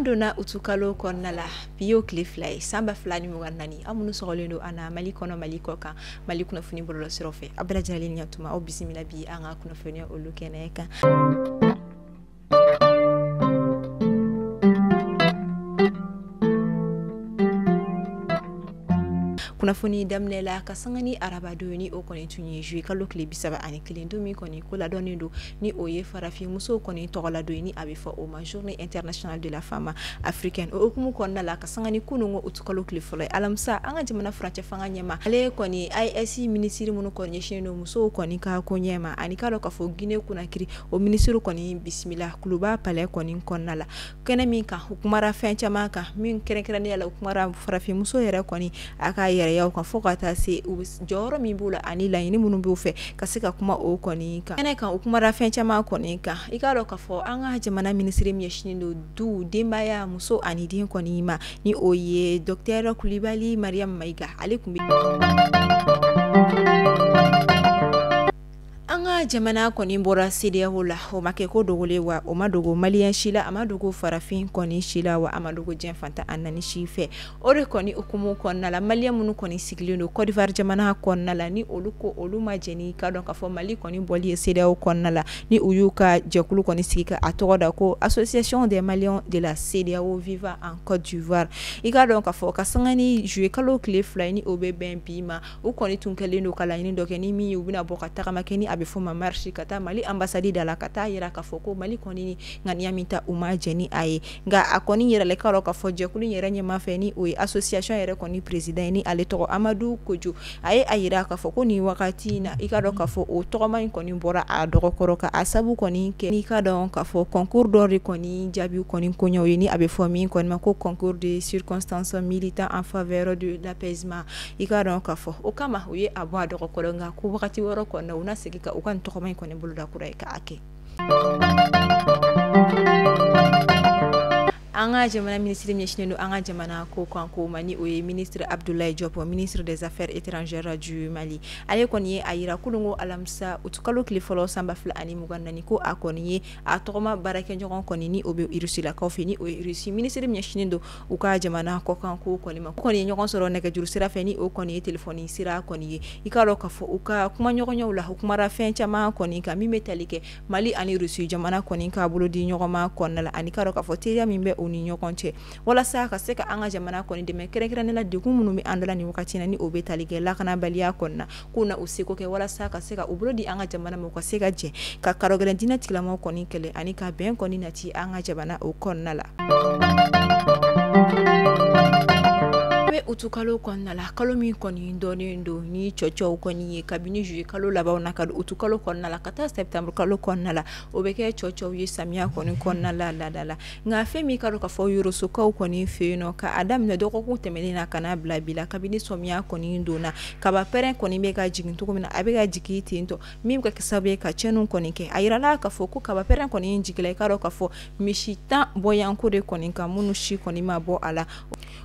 Donna utukalo kɔnɔna la, bi y'o tile 2 ye, san 2024. Aw minnu sɔgɔlen don an na Mali kɔnɔ, Mali kɔ kan, Mali kunnafoni bɔlɔlɔsiraw fɛ, aw bɛɛ lajɛlen ni ɲantuma, aw bisimila bi an ka kunnafoniya olu kɛnɛ kan. Kunnafoni daminɛ la ka sanga ni arabadon ni o kɔni tun ye juillet kalo tile 31, don min kɔni ko ladɔnnen don ni o ye farafin musow kɔni tɔgɔla don ye, ni a bɛ fɔ o ma journée internationale de la femme africaine. O hukumu kɔnɔna la, ka sanga ni kununko utukalo tile fɔlɔ ye, alamisa, an ka jamana furancɛ fanga ɲɛma, ale kɔni AES minisiri minnu kɔni ɲɛsinnen don musow kɔni ka koɲɛ ma, ani k'a dɔn k'a fɔ Guinée Conakry o minisiri kɔni bisimila Kuluba palais kɔni kɔnɔna la. Kɛnɛ min kan, u kumara fɛn caman kan, min kɛrɛnkɛrɛnnenya la, u kumara farafin muso yɛrɛ kɔni a ka yɛrɛyaw kan, fo ka taa se u jɔyɔrɔ min b'u la ani laɲini minnu b'u fɛ ka se ka kuma o kɔni kan. Kɛnɛ kan, u kumara fɛn caman kɔni kan. I k'a dɔn k'a fɔ an ka jamana minisiri min ɲɛsinnen don du, denbaya, muso ani den kɔni ma, ni o ye docteur Kulibali Mariam Mayiga, ale tun bɛ. An ka jamana kɔni bɔra CEDEAO la, o ma kɛ ko dogolen, wa o ma dogo maliyɛn si la, a ma dogo farafin kɔni si la, wa a ma dogo diɲɛ fan 14 si fɛ. O de kɔni hukumu kɔnɔna la, maliyɛn minnu kɔni sigilen don Côte d'Ivoire jamana kɔnɔna la, ni olu ko olu ma jɛn ka dɔn k'a fɔ Mali kɔni bɔli ye CEDEAO kɔnɔna la, ni u y'u ka jɛkulu kɔni sigi ka a tɔgɔ da ko Association des Maliens de la CEDEAO vivant en Côte d'Ivoire. I k'a dɔn k'a fɔ ka sanga ni juillet kalo tile 2 ni o bɛ bɛn bi ma, u kɔni tun kɛlen don ka laɲini dɔ kɛ, ni min ye u bɛna bɔ ka tagama kɛ, ni a bɛ fɔ ma marche, ka taa Mali ambassade da la, ka taa yira k'a fɔ ko Mali kɔni ŋaniya min ta, u ma jɛn ni a ye. Nka a kɔni yɛrɛ k'a dɔn k'a fɔ jɛkulu yɛrɛ ɲɛmaa fɛ, ni o ye association yɛrɛ kɔni président ye, ni ale tɔgɔ Amadu Kojo, a ye a yira k'a fɔ ko nin wagati in na, i k'a dɔn k'a fɔ o tɔgɔma in kɔni bɔra a dɔgɔkɔrɔ, ka a sabu kɔni kɛ n'i k'a dɔn k'a fɔ concours dɔ de kɔni jaabi kɔni koɲɛw ye, ni a bɛ fɔ min kɔni ma ko concours de circonstances militant en faveur de l'apaisement. I k'a dɔn k'a fɔ o kama u ye a bɔ a dɔgɔkɔrɔ, nka ko wagati wɛrɛ kɔnɔ u na segin ka u ka nin tɔgɔma in kɔni boloda kura ye k'a kɛ. An ka jamana minisiri ɲɛsinnen don an ka jamana ko kan ko ma, ni o ye ministre Abdoulaye Diop, ministre des Affaires étrangères du Mali, ale kɔni ye a yira kununko alamisa utukalo tile fɔlɔ san 2024, ko a kɔni ye a tɔgɔma baarakɛɲɔgɔn kɔni, ni o bɛ Rusilakaw fɛ, ni o ye Rusi minisiri ɲɛsinnen don u ka jamana kɔkan ko kɔni ma, kɔni ye ɲɔgɔn sɔrɔ nɛgɛjuru sira fɛ, ni o kɔni ye telefɔni sira kɔni ye. I k'a dɔn k'a fɔ u ka kumaɲɔgɔnyaw la, u kumara fɛn caman kɔni kan min bɛ tali kɛ Mali ani Rusi jamana kɔni ka bolo di ɲɔgɔn ma kɔnɔna la, ani k'a dɔn k'a fɔ teriya min bɛ u ni ɲɔgɔn cɛ, walasa ka se ka an ka jamana kɔni dɛmɛ, kɛrɛnkɛrɛnnen la degun minnu bɛ an da la nin wagati in na, ni o bɛ tali kɛ lakanabaliya kɔnɔna na, k'u na u seko kɛ walasa ka se ka u bolo di an ka jamana ma, u ka se ka jɛ ka karɔgɛlɛn diinɛ tigilamɔgɔw kɔni kɛlɛ, ani ka bɛn kɔni nati an ka jamana o kɔnɔna la. Bɛ utukalo kɔnɔna la, kalo min kɔni dɔnnen don ni cɔcɔw kɔni ye, kabini juillet kalo labanw na ka don utukalo kɔnɔna la ka taa septembre kalo kɔnɔna la, o bɛ kɛ cɔcɔw ye samiya kɔni kɔnɔna la laada la. Nka fɛn min ka dɔn k'a fɔ Yorosokaw kɔni fɛ yen nɔ, ka a daminɛ dɔgɔkun tɛmɛnen na ka n'a bila bi la, kabini sɔmiya kɔni donna, kaba pɛrɛn kɔni bɛ ka jigin cogo min na, a bɛ ka jigin ten tɔ, min bɛ kɛ sababu ye ka tiɲɛniw kɔni kɛ. A yirala k'a fɔ ko kaba pɛrɛn kɔni jigila, i k'a dɔn k'a fɔ misi 10 bɔyanko de kɔni kan, minnu si kɔni ma bɔ a la.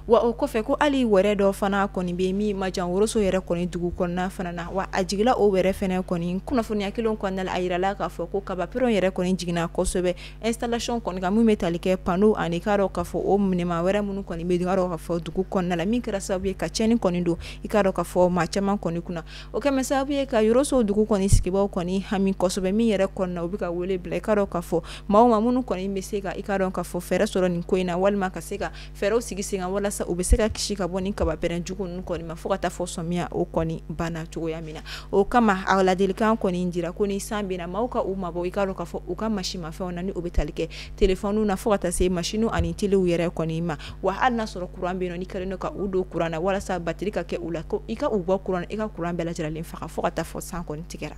Wa o kɔfɛ, ko hali wɛrɛ dɔ fana kɔni bɛ min ma jan Woroso yɛrɛ kɔni dugu kɔnɔna fana na, wa a jigila o wɛrɛ fana kɔni. Kunnafoniya kelen kɔnɔna la, a yirala k'a fɔ ko kaba pɛrɛn yɛrɛ kɔni jiginna kosɛbɛ installation kɔni kan, min bɛ tali kɛ panneau ani k'a dɔn k'a fɔ o minɛma wɛrɛ minnu kɔni bɛ k'a dɔn k'a fɔ dugu kɔnɔna la, min kɛra sababu ye ka tiɲɛni kɔni don, i k'a dɔn k'a fɔ maa caman kɔni kunna. O kɛmɛ sababu ye ka Yoroso dugu kɔni sigibaw kɔni hami kosɛbɛ, min yɛrɛ kɔnɔna u bɛ ka wele bila, i k'a dɔn k'a fɔ maa o maa minnu kɔni bɛ se ka i k'a dɔn k'a fɔ fɛɛrɛ sɔrɔ nin ko in na, walima ka se ka fɛɛrɛw sigi sen kan walasa u bɛ se ka kisi ka bɔ nin kaba pɛrɛn jugu ninnu kɔni ma, fo ka taa fɔ sɔmiya o kɔni banna cogoya min na. O kama, a ladilikan kɔni dira ko ni san bɛna, maaw ka u mabɔ, i k'a dɔn k'a fɔ u ka masimafɛnw na, ni o bɛ tali kɛ telefɔniw na, fo ka taa se masiniw ani telew yɛrɛ kɔni ma. Wa hali n'a sɔrɔ kuran bɛ yen nɔ, ni kɛlen don ka u don kuran na walasa batiri ka kɛ u la, ko i ka u bɔ kuran na, i ka kuran bɛɛ lajɛlen faga fo ka taa fɔ san kɔni tigɛra.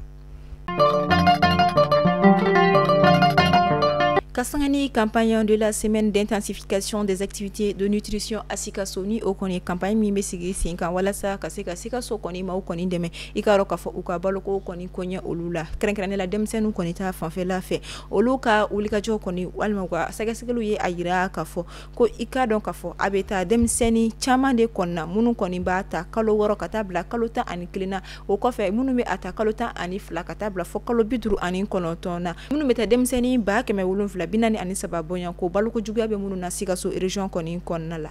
Ka sanga ni campagne de la semaine d'intensification des activités de nutrition à Sikaso, ni o kɔni campagne min bɛ sigi sen kan walasa ka se ka Sikaso kɔni maaw kɔni dɛmɛ, i k'a dɔn k'a fɔ u ka baloko kɔni koɲɛ olu la, kɛrɛnkɛrɛnnen la denmisɛnninw kɔni ta fanfɛla fɛ, olu ka wulikajɔ kɔni walima u ka sɛgɛsɛgɛliw ye a yira k'a fɔ ko i k'a dɔn k'a fɔ a bɛ taa denmisɛnnin caman de kɔni na, minnu kɔni b'a ta kalo 6 ka taa bila kalo 11 na. O kɔfɛ, minnu bɛ a ta kalo 12 ka taa bila fɔ kalo 59 na, minnu bɛ taa denmisɛnnin 700. 243 bɔɲɔgɔn ko baloko juguya bɛ minnu na Sikaso région kɔni kɔnɔna la.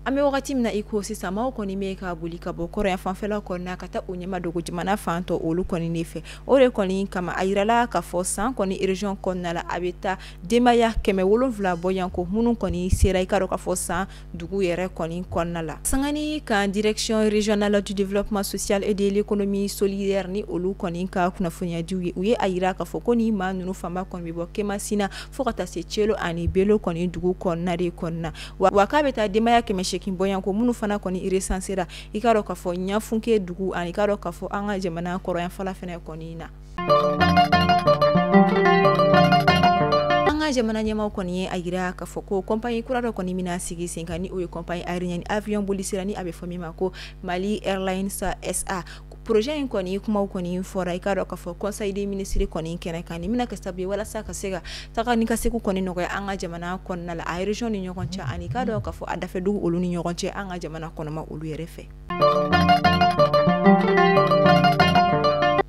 An bɛ wagati min na i ko sisan, maaw kɔni bɛ ka boli ka bɔ kɔrɔn fanfɛla kɔnɔna ka taa u ɲɛma dogo jamana fan tɔ olu kɔni de fɛ. O de kɔni kama, a yirala k'a fɔ san kɔni région kɔnɔna la, a bɛ taa denbaya 700 bɔɲɔgɔn ko minnu kɔni sera, i ka dɔn k'a fɔ, san dugu yɛrɛ kɔni kɔnɔna la. Sangani kan, Direction régionale du développement social et de l'économie solidaire ni olu kɔni ka kunnafoniyadiw ye, u ye a yira k'a fɔ ko ni maa ninnu fanba kɔni bɛ bɔ Kemasina fo ka taa se Celo ani Belo kɔni dugu kɔnɔna de kɔnɔna wa, k'a bɛ taa denbaya 800 bɔɲɔgɔn ko minnu fana kɔni recensé ra, i ka dɔn k'a fɔ, Ɲafunke dugu ani i ka dɔn k'a fɔ an ka jamana kɔrɔyanfɔla fɛnɛ kɔni na. An ka jamana ɲɛmaw kɔni ye a yira k'a fɔ ko compagnie kura dɔ kɔni bɛna sigi sen kan, ni o ye compagnie aérienne avion boli sira, ni a bɛ fɔ min ma ko Mali Airlines SA. Projet in kɔni kumaw kɔni fɔra, i ka dɔn k'a fɔ, conseil des ministres kɔni kɛnɛ kan. Nin bɛna kɛ sababu ye walasa ka se ka taga ni ka segu kɔni nɔgɔya an ka jamana kɔnɔna la, a région ni ɲɔgɔn cɛ, ani i ka dɔn k'a fɔ a dafɛ dugu olu ni ɲɔgɔn cɛ, an ka jamana kɔnɔma olu yɛrɛ fɛ.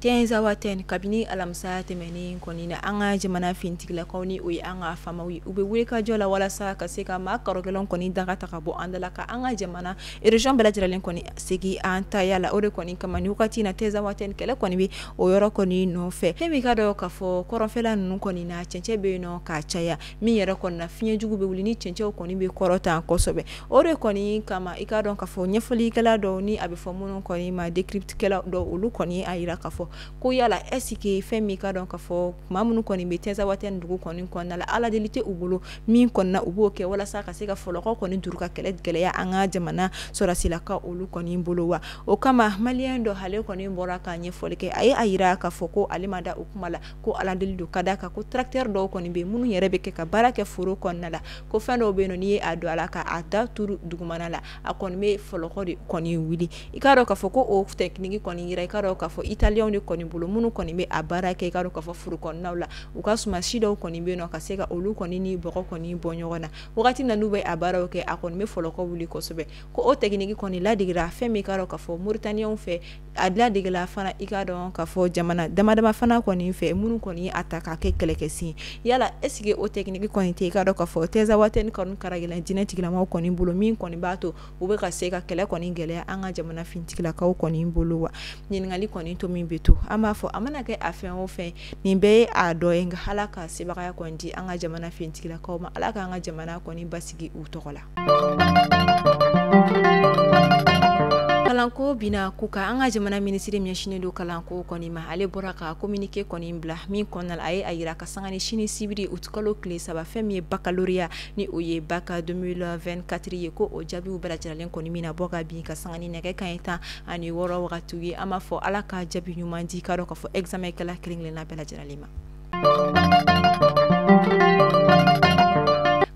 Tinzawatɛn, kabini alamisa tɛmɛnen kɔni na, an ka jamana fintigilakaw, ni o ye an ka faamaw ye, u bɛ wuli ka jɔ la walasa ka se ka maa karɔgɛlɛn kɔni daga ta ka bɔ an da la, ka an ka jamana région bɛɛ lajɛlen kɔni segin an taya la. O de kɔni kama, ni wagati na, Tinzawatɛn kɛlɛ kɔni bɛ o yɔrɔ kɔni nɔfɛ. Fɛn min ka dɔn k'a fɔ kɔrɔnfɛla ninnu kɔni na, cɛncɛn bɛ yen nɔ k'a caya, min yɛrɛ kɔni na, fiɲɛjugu bɛ wuli ni cɛncɛnw kɔni bɛ kɔrɔtan kosɛbɛ. O de kɔni kama, i ka dɔn k'a fɔ ɲɛfɔlikɛla dɔw, ni a bɛ fɔ minnu kɔni ma décryptekɛla dɔw, olu kɔni a yira k'a fɔ ko yala est-ce que fɛn min ka dɔn k'a fɔ maa minnu kɔni bɛ Tinzawatɛn dugu kɔni kɔnɔna la, ala deli tɛ u bolo min kɔnɔna u b'o kɛ walasa ka se ka fɔlɔkɔ kɔni duuru ka kɛlɛ gɛlɛya an ka jamana sɔrɔsilakaw olu kɔni bolo wa? O kama, malien dɔ, ale kɔni bɔra ka ɲɛfɔli kɛ. A ye a yira k'a fɔ ko ale ma da o kuma la, ko ala deli don, ka d'a kan ko tracteur dɔw kɔni bɛ minnu yɛrɛ bɛ kɛ ka baara kɛ foro kɔnɔna la, ko fɛn dɔw bɛ yen nɔ, n'i ye a don a la ka a da turu dugumana la, a kɔni bɛ fɔlɔkɔ de kɔni wuli. I k'a dɔn k'a fɔ ko o technique kɔni yira, i k'a dɔn k'a fɔ, italien de kɔni bolo minnu kɔni bɛ a baara kɛ, i k'a dɔn k'a fɔ, foro kɔnɔnaw la. U ka sumasi dɔw kɔni bɛ yen nɔ ka se ka olu kɔni ni bɔgɔ kɔni bɔ ɲɔgɔn na. Wagati min na n'u bɛ a baaraw kɛ, a kɔni bɛ fɔlɔkɔ wuli kosɛbɛ. Ko o technique kɔni ladegera fɛn min, i k'a dɔn k'a fɔ, Mauritaniens fɛ, a ladegela fana, i k'a dɔn k'a fɔ, jamana dama dama fana kɔni fɛ minnu kɔni a ta k'a kɛ kɛlɛkɛsen. Yala est ce que o technique kɔni tɛ, i k'a dɔn k'a fɔ, Tinzawatɛn kɔni karagɛlɛn jinɛ tigilamaw kɔni bolo, min kɔni b'a to u bɛ ka se ka kɛlɛ kɔni gɛlɛya an ka jamana fintigilakaw kɔni bolo wa? Ɲininkali kɔni to min bɛ to, an b'a fɔ a mana kɛ a fɛn o fɛn, nin bɛɛ ye a dɔ ye. Nka Ala ka sebagaya kɔni di an ka jamana fintigilakaw ma, Ala k'an ka jamana kɔni basigi u tɔgɔ la. Kalanko bina ko kan, an ka jamana minisiri ɲɛsinnen don kalanko kɔni ma, ale bɔra ka communiqué kɔni bila min kɔnɔna la, a ye a yira ka sanga ni sini sibiri utukalo tile 3, fɛn min ye baccalauréat, ni o ye bac 2024 ye, ko o jaabiw bɛɛ lajɛlen kɔni min na bɔ ka bin ka sanga ni nɛgɛ kanɲɛ 16 wagatiw ye. An b'a fɔ Ala ka jaabi ɲuman di, k'a dɔn k'a fɔ, examen kɛla kelen kelenna bɛɛ lajɛlen ma.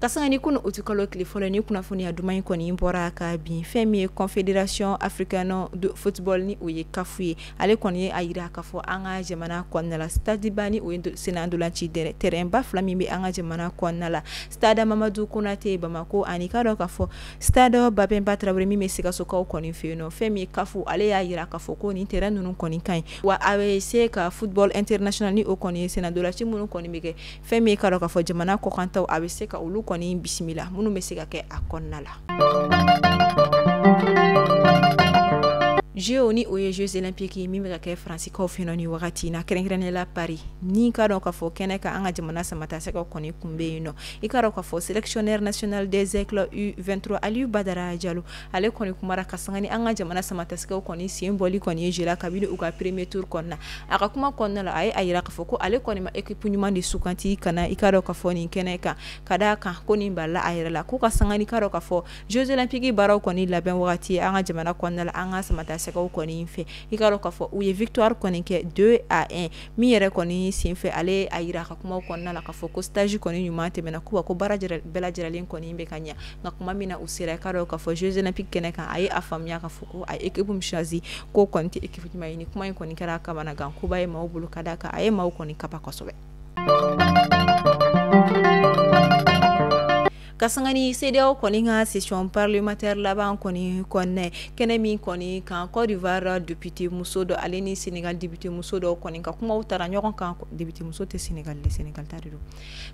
Ka sanga ni kunu utukalo tile fɔlɔ ni kunnafoniya duman in kɔni bɔra ka bin, fɛn min ye Confédération africaine de football, ni o ye CAF ye, ale kɔni ye a yira k'a fɔ an ka jamana kɔnɔna la, stade ba, ni o ye senna ntolanci terrain ba fila min bɛ an ka jamana kɔnɔna la, stade Mamadu Konate Bamako ani k'a dɔn k'a fɔ stade Babɛnba Tarawele min bɛ Sikasokaw kɔni fɛ yen nɔ, fɛn min ye CAF, ale y'a yira k'a fɔ ko nin terrain ninnu kɔni ka ɲi wa, a bɛ se ka football international, ni o kɔni ye senna ntolanci minnu kɔni bɛ kɛ, fɛn min ye k'a dɔn k'a fɔ jamana kɔkantaw, a bɛ se ka olu kɔni bisimila minnu bɛ se ka kɛ a kɔnɔna la. JO, ni o ye Jeux olympiques ye min bɛ ka kɛ Faransikaw fɛ yen nɔ ni wagati in na, kɛrɛnkɛrɛnnenya la Paris, ni k'a dɔn k'a fɔ kɛnɛ kan, an ka jamana samatasɛgɛw kɔni kun bɛ yen nɔ. I k'a dɔn k'a fɔ sélectionneur national des Aigles U23, Aliou Badara Diallo, ale kɔni kumara ka sanga ni an ka jamana samatasɛgɛw kɔni sen bɔli kɔni ye jeu la kabini u ka premier tour kɔnɔna. A ka kuma kɔnɔna la, a ye a yira k'a fɔ ko ale kɔni ma équipe ɲuman de suganti ka na, i k'a dɔn k'a fɔ, nin kɛnɛ kan, ka d'a kan ko nin balila a yɛrɛ la, ko ka sanga ni k'a dɔn k'a fɔ Jeux olympiques baaraw kɔni labɛn wagati an ka jamana kɔnɔna la, an ka samatasɛgɛw kɔni fɛ, i k'a dɔn k'a fɔ u ye victoire kɔni kɛ 2-1 min yɛrɛ kɔni senfɛ. Ale a yira a ka kumaw kɔnɔna la k'a fɔ ko stage kɔni ɲuman tɛmɛna, ko wa ko baara bɛɛ lajɛlen kɔni bɛ ka ɲɛ. Nka kuma min na u sera, i k'a dɔn k'a fɔ, Jeux olympiques kɛnɛ kan, a ye a faamuya k'a fɔ ko a ye équipe min choisi, k'o kɔni tɛ équipe ɲuman ye. Ni kuma in kɔni kɛra kamanagan koba ye maaw bolo, ka d'a kan a ye maaw kɔni kaba kosɛbɛ. Ka Ka sanga ni CEDEAO kɔni ka session parlementaire laban kɔni kɔnɛ kɛnɛ min kɔni kan, Côte d'Ivoire député muso dɔ ale ni Sénégal député muso dɔ kɔni ka kumaw taara ɲɔgɔn kan. Député muso tɛ Sénégal de, Sénégal ta de don.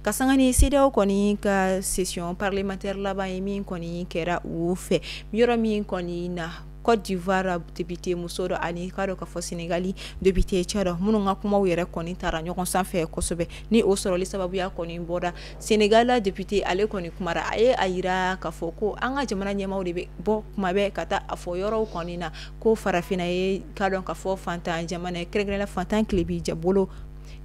Ka sanga ni CEDEAO kɔni ka session parlementaire laban ye min kɔni kɛra u fɛ yɔrɔ min kɔni na, Côte d'Ivoire député muso dɔ ani k'a dɔn k'a fɔ Sénégal député cɛ dɔ minnu ka kumaw yɛrɛ kɔni taara ɲɔgɔn sanfɛ kosɛbɛ, ni o sɔrɔli sababuya kɔni bɔra Sénégal député ale kɔni kumara. A ye a yira k'a fɔ ko an ka jamana ɲɛmaaw de bɛ bɔ kuma bɛɛ ka taa a fɔ yɔrɔw kɔni na ko farafinna ye k'a dɔn k'a fɔ fantan jamana ye, kɛrɛnkɛrɛnnenya fantan tilebi bolo,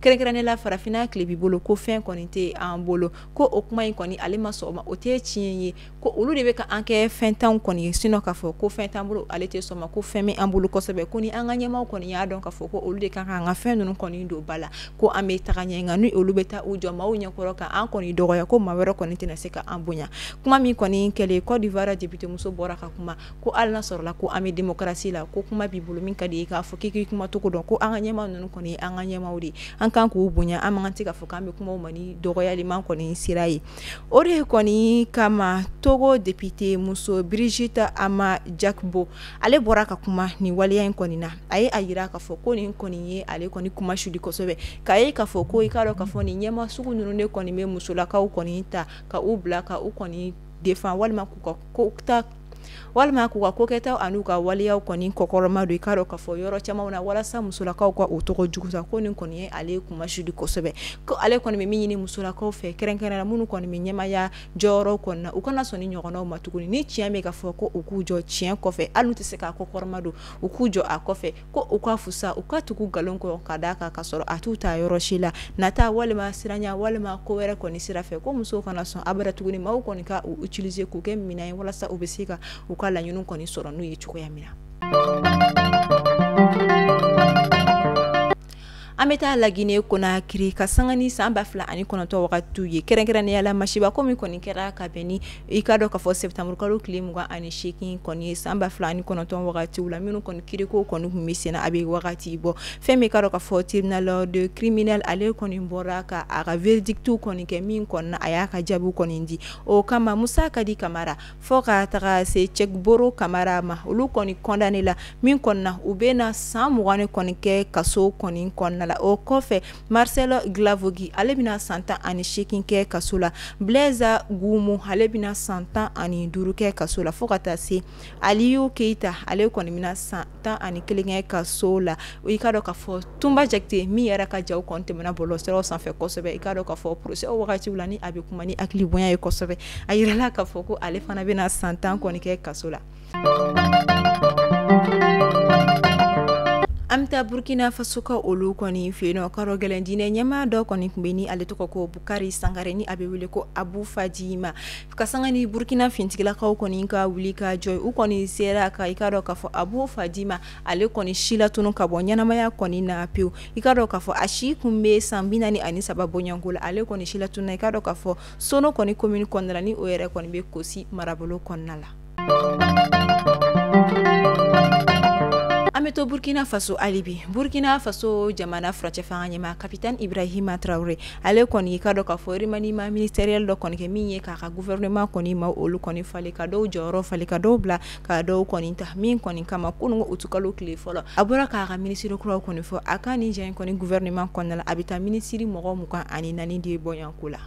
kɛrɛnkɛrɛnnenya la farafinna tilebi bolo, ko fɛn kɔni tɛ an bolo. Ko o kuma in kɔni ale ma sɔn o ma, o tɛ tiɲɛ ye, ko olu de bɛ ka an kɛ fɛntanw kɔni ye, sinon k'a fɔ ko fɛn t'an bolo, ale tɛ sɔn ma, ko fɛn bɛ an bolo kosɛbɛ. Ko ni an ka ɲɛmaaw kɔni y'a dɔn k'a fɔ ko olu de kan k'an ka fɛn ninnu kɔni don ba la, ko an bɛ taga ɲɛ, nka ni olu bɛ taa u jɔ maaw ɲɛkɔrɔ ka an kɔni dɔgɔya, ko maa wɛrɛ kɔni tɛna se ka an bonya. Kuma min kɔni kɛlen, Côte d'Ivoire député muso bɔra ka kuma ko hali n'a sɔrɔla ko an bɛ démocratie la, ko kuma b'i bolo min ka di i k'a fɔ k'i k'i kuma cogo dɔn, ko an ka ɲɛmaa ninnu kɔni an ka ɲɛmaaw de, an kan k'u bonya, an man kan tɛ k'a fɔ k'an bɛ kuma u ma ni dɔgɔyaliman kɔni sira ye. O de kɔni kama Togo député muso Brigitte Ama Jakbo ale bɔra ka kuma nin waleya in kɔni na. A ye a yira k'a fɔ ko nin kɔni ye ale kɔni kuma suli kosɛbɛ, k'a ye k'a fɔ ko i k'a dɔn k'a fɔ nin ɲɛmaa sugu ninnu de kɔni bɛ musolakaw kɔni ta ka u bila ka u kɔni défend, walima k'u ka ko ta, walima k'u ka kokɛtaw an'u ka waleyaw kɔni kɔkɔrɔma don i k'a dɔn k'a fɔ yɔrɔ camanw na, walasa musolakaw ka o tɔgɔ jugu ta. Ko nin kɔni ye ale kuma suli kosɛbɛ, ko ale kɔni bɛ min ɲini musolakaw fɛ, kɛrɛnkɛrɛnnenya minnu kɔni bɛ ɲɛmaaya jɔyɔrɔ kɔni na, u kana sɔn ni ɲɔgɔnnaw ma tuguni. Ni tiɲɛ bɛ ka fɔ, ko u k'u jɔ tiɲɛ kɔfɛ, hali n'u tɛ se k'a kɔkɔrɔma don, u k'u jɔ a kɔfɛ, ko u ka fusa u ka tugu nkalon kɔ ka d'a kan ka sɔrɔ a t'u ta yɔrɔ si la nata walima siranya walima ko wɛrɛ kɔni sira fɛ. Ko musow kana sɔn abada tuguni maaw kɔni ka u utiliser k'u kɛ minɛn ye walasa u bɛ se ka u ka laɲiniw kɔni sɔrɔ n'u ye cogoya min na. An bɛ taa Laginɛ Konakiri ka sanga ni san 2009 wagatiw ye, kɛrɛnkɛrɛnnenya la masiba ko min kɔni kɛra ka bɛn ni i ka dɔn k'a fɔ septembre kalo tile 28 kɔni ye san 2009 wagatiw la, minnu kɔni kiriko kɔni tun bɛ sen na a bɛ wagati bɔ. Fɛn min ka dɔn k'a fɔ tribunal de criminel ale kɔni bɔra ka a ka verdict kɔni kɛ min kɔni a y'a ka jaabiw kɔni di. O kama Musa Kadi Kamara fo ka taga se Cɛkboro Kamara ma, olu kɔni condamné la min kɔni na, u bɛna san 20 kɔni kɛ kaso kɔni kɔnɔna la. O kɔfɛ Marcel Glavogui ale bɛna san 18 kɛ kaso la, Blaise Gumu ale bɛna san 15 kɛ kaso la, fo ka taa se Aliyu Keita ale kɔni bɛna san 11 kɛ kaso la. I ka dɔn k'a fɔ Tunba Jakite min yɛrɛ ka jaw kɔni tɛmɛna bɔlɔlɔsiraw sanfɛ kosɛbɛ, i ka dɔn k'a fɔ procès wagatiw la ni a bɛ kuma ni hakili bonya ye kosɛbɛ, a yirala k'a fɔ ko ale fana bɛna san 10 kɔni kɛ kaso la. An bɛ taa Burkina Faso ka olu kɔni fɛ yen nɔ, karo gɛlɛn diinɛ ɲɛmaa dɔ kɔni tun bɛ ni ale tɔgɔ ko Bukari Sangare ni a bɛ wele ko Abu Fadima. Ka sanga ni Burkina fintigilakaw kɔni ka wuli ka jɔ, u kɔni sera ka i ka dɔn k'a fɔ Abu Fadima ale kɔni si latunu ka bɔ ɲɛnamaya kɔni na pewu. I ka dɔn k'a fɔ a si tun bɛ san 43 bɔɲɔgɔnko la, ale kɔni si latunu i ka dɔn k'a fɔ Sono kɔni commune kɔnɔna la, ni o yɛrɛ kɔni bɛ Kosi marabolo kɔnɔna la. An bɛ to Burkina Faso hali bi. Burkina Faso jamana furancɛ fanga ɲɛmaa capitaine Ibrahima Traoré ale kɔni ka dɔn k'a fɔ remaniement ministériel dɔ kɔni kɛ min ye k'a ka gouvernement kɔni ma olu kɔni falen, ka dɔw jɔyɔrɔ falen, ka dɔw bila, ka dɔw kɔni ta, min kɔni kama kunun utukalo tile fɔlɔ a bɔra k'a ka minisiri kuraw kɔni fɔ. A ka nin jɛ in kɔni gouvernement kɔnɔna la, a bɛ taa minisiri mɔgɔ 24 de bɔɲɔgɔnko la.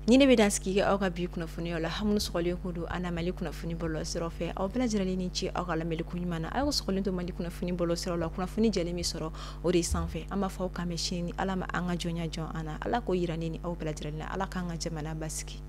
Ni ne bɛ dan sigi kɛ aw ka bi kunnafoniyaw la, minnu sɔgɔlen kun don an na Mali kunnafoni bɔlɔlɔsiraw fɛ. Aw bɛɛ lajɛlen ni ce aw ka lamɛnni ko ɲuman na. Aw sɔgɔlen to Mali kunnafoni bɔlɔlɔsiraw la, kunnafoni jɛlen bɛ sɔrɔ o de sanfɛ. An b'a fɔ aw k'an bɛn sini ni Ala ma an ka jɔnya jɔn an na. Ala k'o yira ne ni aw bɛɛ lajɛlen na. Ala k'an ka jamana basigi.